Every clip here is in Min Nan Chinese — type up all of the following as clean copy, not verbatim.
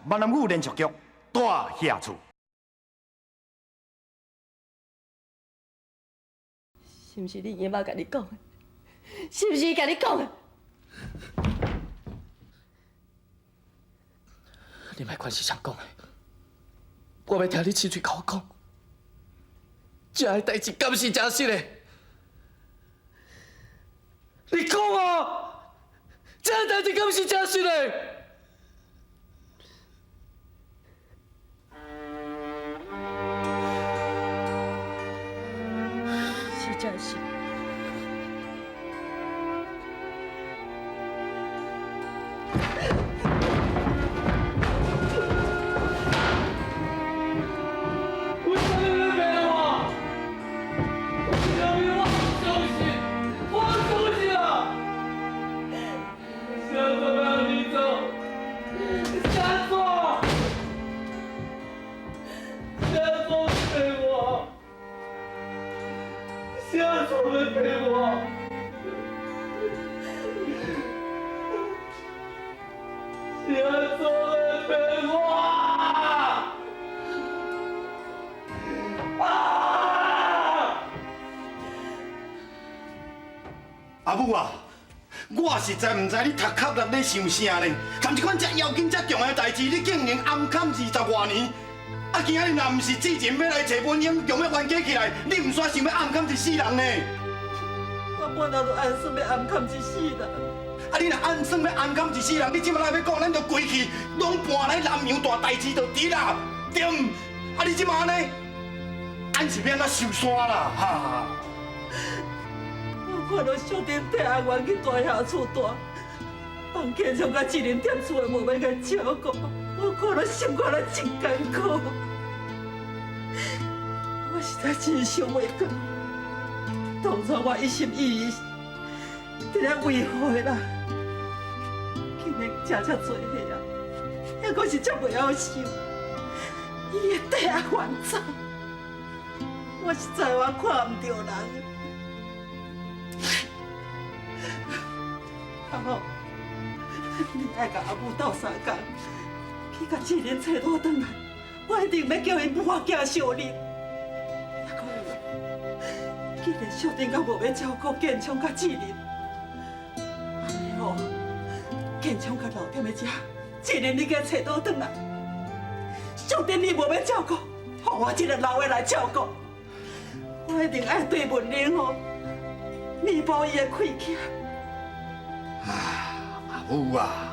闽南语连续剧《大侠厝》。是毋是你姨妈共你讲的？是毋是伊共你讲的？你莫管是啥讲的，我欲听你亲嘴共我讲，这个代志敢是真实的？你讲啊，这个代志敢是真实的？是真实。为啥物你骗我？为啥物我不相信？我不相信啊！是按怎欲予你走？是按怎？是按怎骗我？是按怎欲骗我？是按怎欲骗我？啊！阿母啊，我實在毋知你頭殼內咧想啥呢？贍這款遮要緊、遮重要的代誌，你竟然暗崁20外年。啊，今仔日若毋是志仁欲來揣文英，強欲冤家起來，你毋煞想欲暗崁一世人呢？我本來就按算欲暗崁一世人。啊，你若按算欲暗崁一世人，你這擺欲講，咱就規氣攏搬來南洋大代誌就佇啦，對毋？啊，你這擺按呢？按是欲按怎收山啦？哈！我看著小珍缀阿元去大侠厝蹛，房建昌佮志仁踮厝的無欲共照顧，我看著心肝內真艱苦。我實在真想袂過，當初我一心一意佇咧維護的人，竟然食遮濟下啊，猶閣是遮袂曉受，伊會缀阿元走，我實在我看毋著人。阿母，你愛共阿母鬥相共，去共志仁揣倒轉來，我一定欲叫𪜶母仔囝相認。猶閣有，既然小珍閣無欲照顧建昌佮志仁，按呢吼，建昌閣留踮咧遮，志仁你共揣倒轉來，小珍你無欲照顧，予我這个老的來照顧，我一定愛對文玲吼彌補伊的虧欠。阿母啊，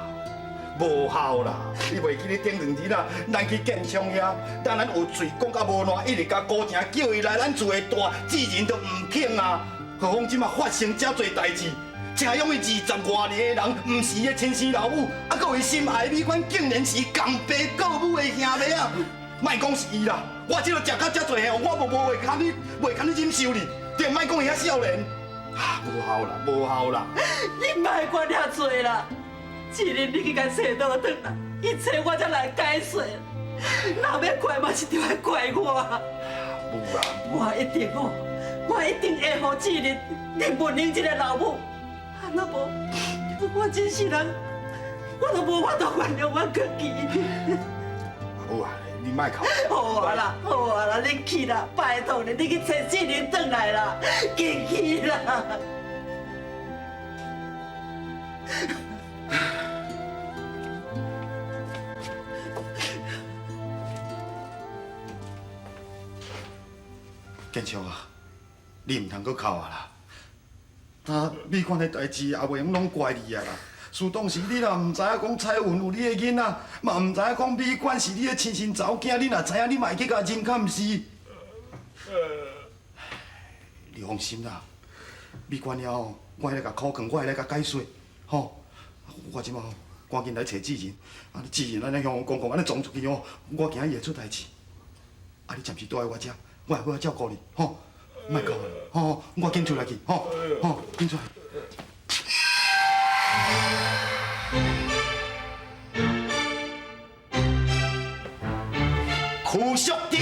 無效啦！你袂記得頂兩日啦，咱去建昌遐，等咱有喙講甲無爛，一直共姑丈叫伊來咱厝內蹛，自然就毋肯啊。何況這馬發生遮濟代誌，請養伊20外年的人，毋是伊的親生老母，啊，閣有伊心愛的美娟，竟然是共爸顧母的兄妹仔。莫講是伊啦，我這落食甲遮濟下，我無袂堪你，袂堪你忍受哩。對，莫講伊遐少年，啊，無效啦，無效啦。你莫管遐濟啦，志仁你去共揣倒轉來，一切我才來解釋。若欲怪嘛是著愛怪我。母啊，我一定哦，我一定會予志仁認文玲這个老母。啊，若無，我這世人我都無法度原諒我家己。母啊，你莫哭。好啊啦，好啊啦，你去啦，拜託你，你去揣志仁轉來啦，緊去啦。建昌啊，你毋通閣哭啊啦！啊，美娟的代誌也袂用攏怪你啊啦。事當時你若毋知影講彩雲有你的囡仔，嘛毋知影講美娟是你的親生查某囝，你若知影，你嘛會去共認敢毋是？你放心啦，美娟了後，我會來共苦勸，我會來共解說，吼。我這馬吼趕緊來揣志仁，啊，志仁按呢向我講講，按呢撞出去吼，我驚伊會出代誌。啊，你暫時蹛佇我遮，我會好好照顧你，吼，莫哭啦，吼，我緊出來去，吼，吼，緊出來。柯淑珍，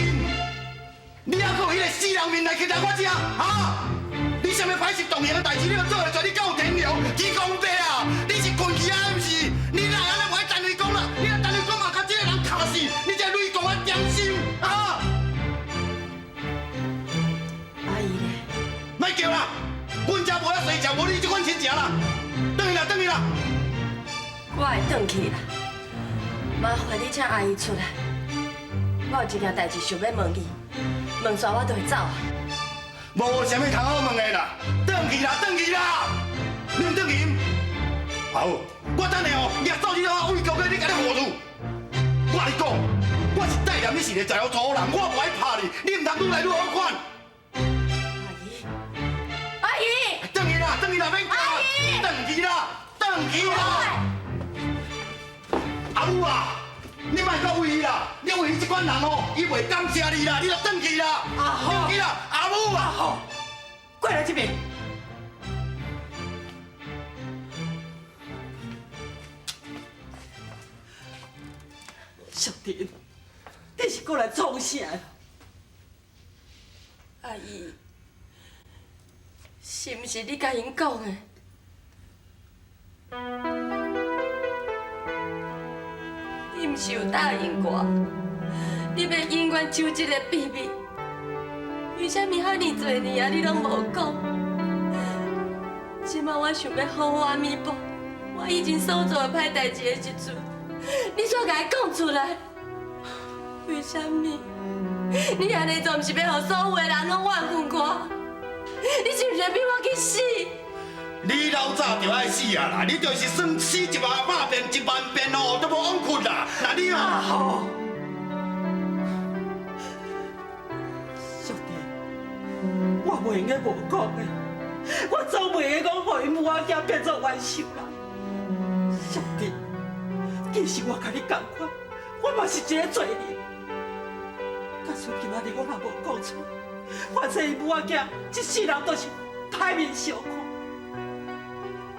你猶閣有彼个死人面來徛佇我遮，哈？你啥物歹勢動刑的代誌，你都做會出，你敢有天良？天公伯啊！你是困去啊，毋是？你哪會按呢無愛陳雷公啦？你若陳雷公嘛，共這个人恁食啦，轉去啦，轉去啦。我會轉去啦，麻煩你請阿姨出來。我有一件代誌想欲問伊，問煞我就會走啊。無啥物通好問的啦，轉去啦，轉去啦，你毋轉去？好，我等下哦，掠掃帚仔畏高去，你共你護住。我共你講，我是帶念你是个在乎查某人，我無愛拍你，你毋通愈來愈好款。阿姨，阿姨，轉去啦，轉去啦，免驚。轉去啦，轉去啦。阿母啊，你莫閣為伊啦，你為伊這款人哦，伊袂感謝你啦，你著轉去啦，轉去啦，阿母啊！好，過來這邊。淑婷，你是過來創啥？阿姨，是毋是你共𪜶講的？你毋是有答應我，你欲永遠守這個秘密？為啥物遐爾濟年啊，你攏無講？這擺我想欲好好彌補我以前所做的歹代誌的時陣，你煞共伊講出來，為啥物？你按呢做，毋是欲予所有的人攏怨恨我？你是毋是欲逼我去死？你老早就愛死啊啦！你就是算死一萬百遍、一萬遍哦，都無枉困啦。那你哦，好，淑娣，我袂用得無講的，我總袂用得講，予𪜶母仔囝變做冤仇人。淑娣，其實我佮你仝款，我嘛是一個罪人。假使今仔日我若無講出，反正𪜶母仔囝一世人都是歹面相看。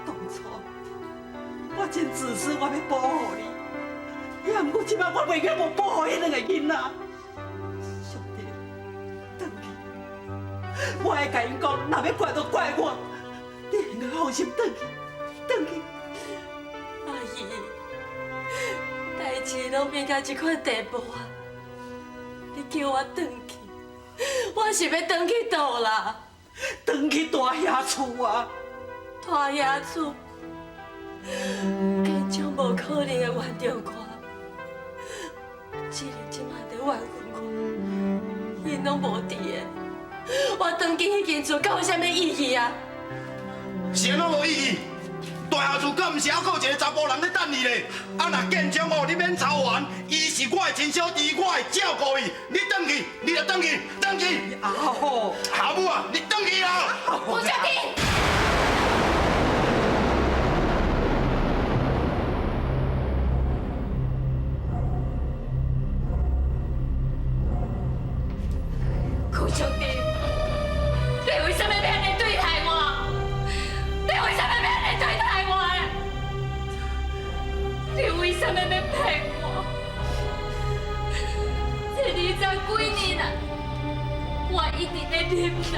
當初我真自私，我欲保護你，也毋過這擺我袂用無保護彼兩個囡仔。淑娣，轉去，我會共𪜶講，若欲怪就怪我，你應該放心轉去，轉去。阿姨，代誌攏變到這款地步啊！你叫我轉去，我是欲轉去佗啦？轉去大兄厝啊！大兄厝，建章無可能會原諒我，只能這馬佇怨恨我，𪜶攏無佇的，我轉去彼間厝，敢有啥物意義啊？是按怎無意義？大兄厝敢毋是猶閣有一個查埔人咧等你咧？啊，若建章哦，你免操煩，伊是我的親小弟，我會照顧伊。你轉去，你著轉去，轉去。阿虎，阿母啊，你轉去啦！胡小姐。胡小姐，你為啥物欲按呢對待我？你為啥物欲按呢對待我？你為啥物欲騙我？這20幾年啦，我一直咧忍耐，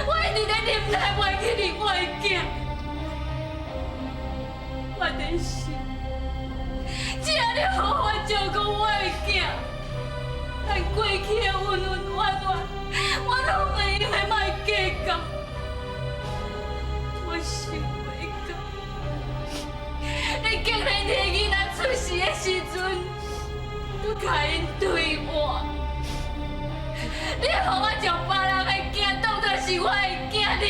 我一直咧忍耐，冤屈你我的囝，我在想，只要你好好照顧我的囝，咱過去的恩恩怨怨，我攏會用得莫計較。我想袂到，你竟然佇囡仔出世的時陣，閣共𪜶對我。你予我將別人的囝當作是我的囝20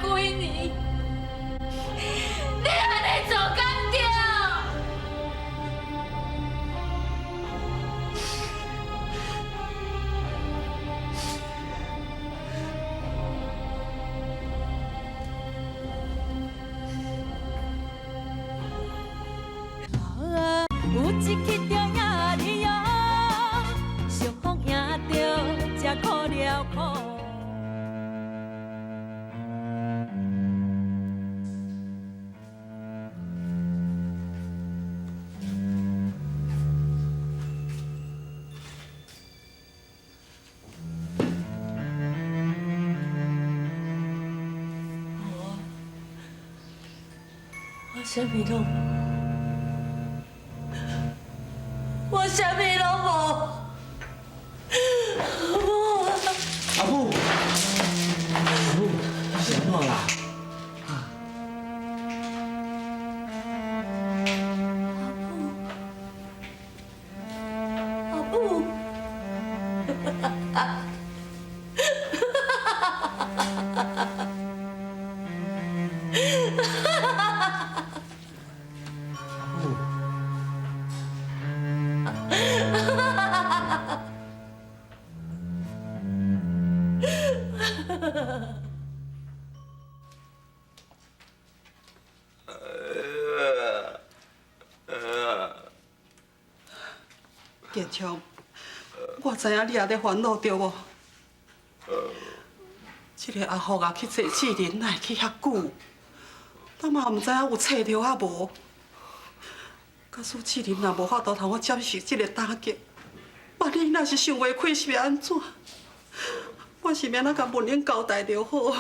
幾年，你按呢做敢對？有一去就赢你哦，相逢赢著才苦了苦。我啥物攏無，我啥物攏無，無。阿母，阿母，是按怎啦？啊，建昌，我知影你也咧烦恼对无？这个阿福啊，去找志玲，哪会去遐久？咱嘛毋知影有揣著啊无？假使志玲若无法度通我接受这个打击，万一若是想袂开，是欲按怎？我是欲按怎共文英交代就好。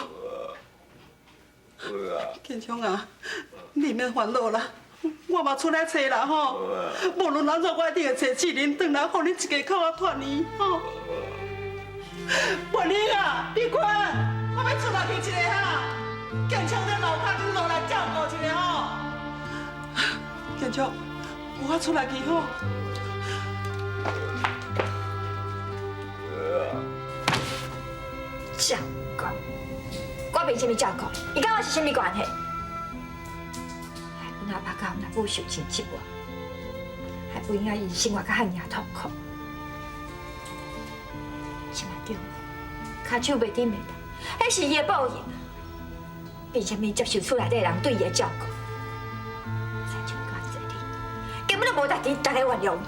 建昌啊，你免烦恼啦。我嘛出来揣啦吼，无论按怎，我一定会揣志玲转来，予恁一家口仔团圆吼。文英啊，你看，我欲出来去一下哈，建昌咧楼跤，你落来照顾一下吼。建昌，我出来去吼。照顾，我凭啥物照顾？伊佮我是啥物关系？阮阿爸佮阮阿母受尽折磨，害文英因生活甲遐尔痛苦。这马丈夫跤手袂振袂动，彼是伊的报应。凭啥物接受厝内底人对伊的照顾？亲像我这你，根本就无值得大家原谅。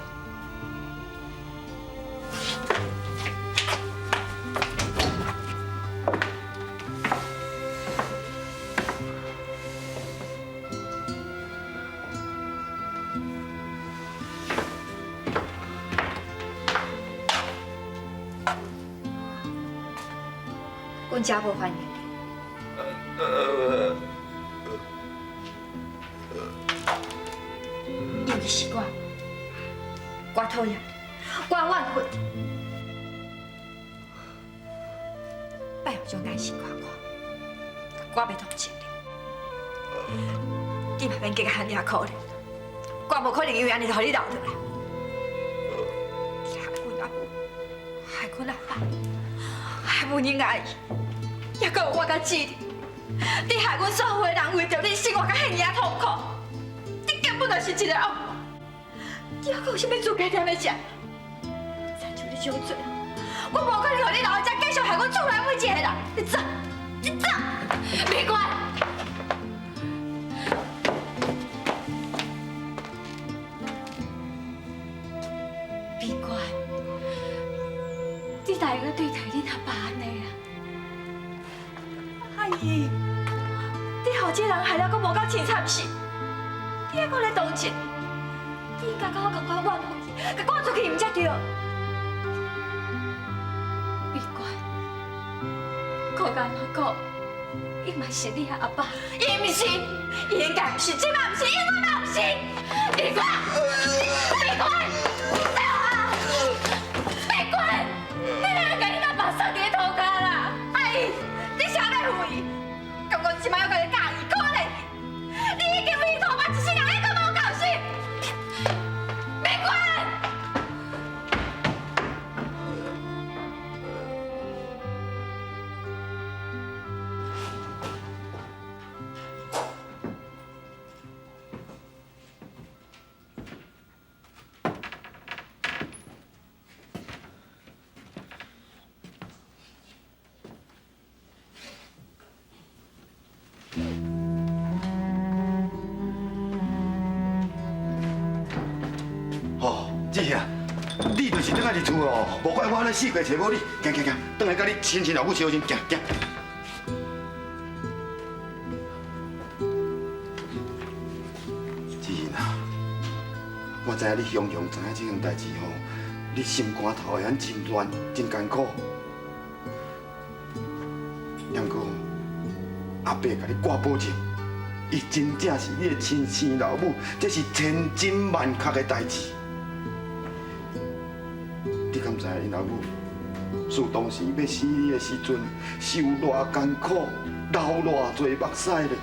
阮遮无欢迎你。尤其是我，我讨厌你，我怨恨你。拜用将眼神看我，我袂同情你。你嘛免计较遐尔可怜，我无可能因为按呢就予你留落来。你害阮阿母，害阮阿爸，害文英阿姨，犹阁有我佮志玲，你害阮所有的人为著你生活甲遐尔痛苦，你根本就是一个恶魔！你犹阁有啥物资格踮咧遮？亲像你这种做，我无可能予你留伫遮继续害阮厝内每一个人。你走，你走，美冠。美冠，你哪会对待恁阿爸按呢啊？阿姨，你予这人害了阁无够凄惨是？你还阁咧同情？你应该佮我仝款怨恨伊，共赶出去毋才对。美冠，顾安怎讲，伊嘛是你阿爸。伊毋是，伊应该毋是，这嘛毋是，永远嘛毋是。美冠，美冠，走啊！美冠，你哪会共恁阿爸锁伫咧涂跤啦？阿姨，你啥欲负伊？感觉这摆犹阁咧佮意，可怜伊？你已经为伊涂骹一世人，还阁无够心？美冠。吼，志兄，你就是转来入厝哦，无怪我按呢四界揣无你，行行行，转来佮你亲亲老母相亲，行行。志仁啊，我知影你雄雄知影这件代志吼，你心肝头会按真乱，真艰苦。毋过，阿伯共你挂保证，伊真正是你的亲生老母，这是千真万确的代志。你敢知影𪜶老母自当时欲生你的时阵，受偌艰苦，流偌济目屎咧？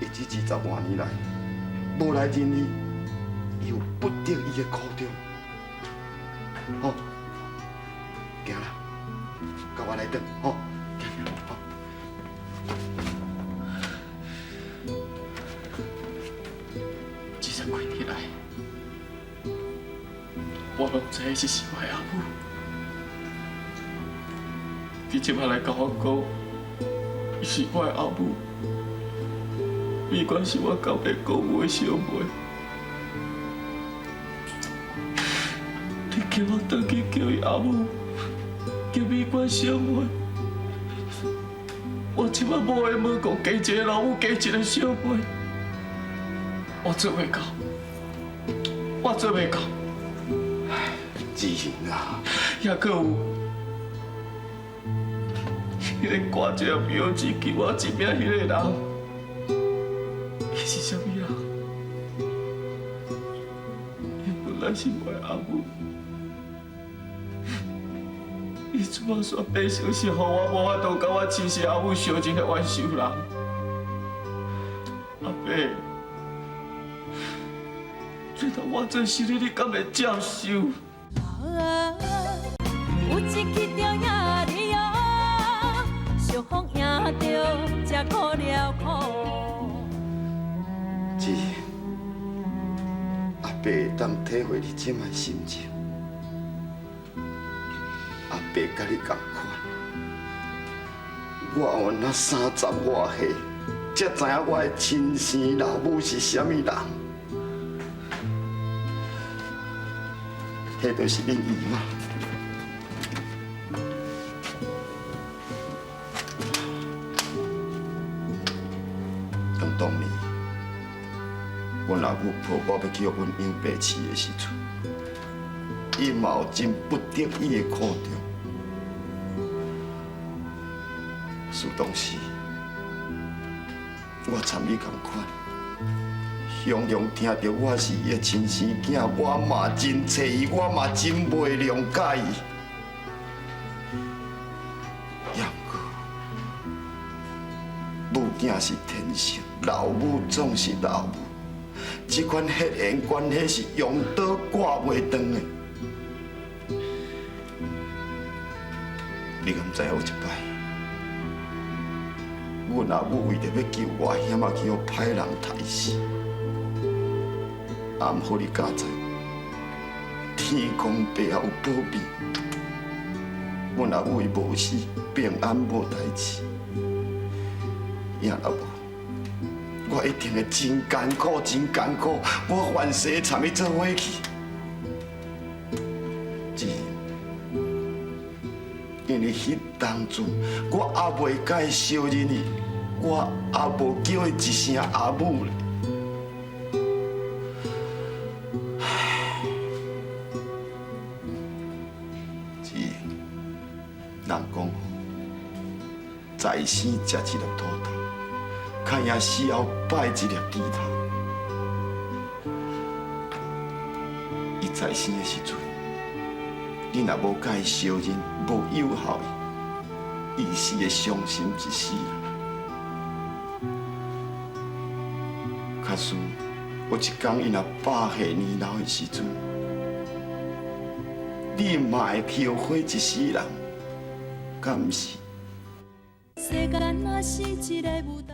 伊这20外年来，无来认伊，伊有不得已的苦衷。吼。行啦，佮我來轉，吼，行行，吼。這十幾年來，我攏知影是我的阿母。你這擺來共我講，伊是我的阿母，美娟是我交爸姑母的小妹。你叫我轉去叫伊阿母，叫美娟小妹，我這擺無閒問講加一个老母，加一个小妹，我做袂到，我做袂到。志恒啊，抑閣有。彼个挂一个标志，记我一命彼个人，伊是啥物人？伊本来是我的阿母，伊这摆煞变成是予我无法度佮我亲生阿母相认的冤仇人。阿伯，这当我做生理，你敢会接受？有一去著赢你哦，相逢赢著才苦了苦。志，阿伯会當體會你這擺心情。阿伯佮你仝款，我有那30外歲，才知影我的親生老母是啥物人。彼就是恁姨媽。當當年，阮阿母抱我欲去予阮養爸飼的時陣，伊嘛有真不得已的苦衷。事當時，我參伊仝款，雄雄聽著我是伊的親生囝，我嘛真揣伊，我嘛真袂諒解伊。也毋過，母囝是天性，老母總是老母，這款血緣關係是用刀割袂斷的。你敢知影有一擺，阮阿母為著欲救我兄仔去予歹人刣死，啊，毋好你敢知，天公伯有保庇，阮阿母伊無死，平安無代誌。也若無，我一定會真艱苦，真艱苦，我凡世參伊做伙去。只因為彼當陣，我猶未共伊相認伊，我猶無叫伊一聲阿母咧。唉，只人講，在生食一粒土豆，較贏死後拜一粒豬頭。伊在生的時陣，你若無共伊相認，無友好伊，伊是會傷心一世人。假使有一天伊若100歲年老的時陣，你嘛會後悔一世人，敢毋是？世間若是一个舞台。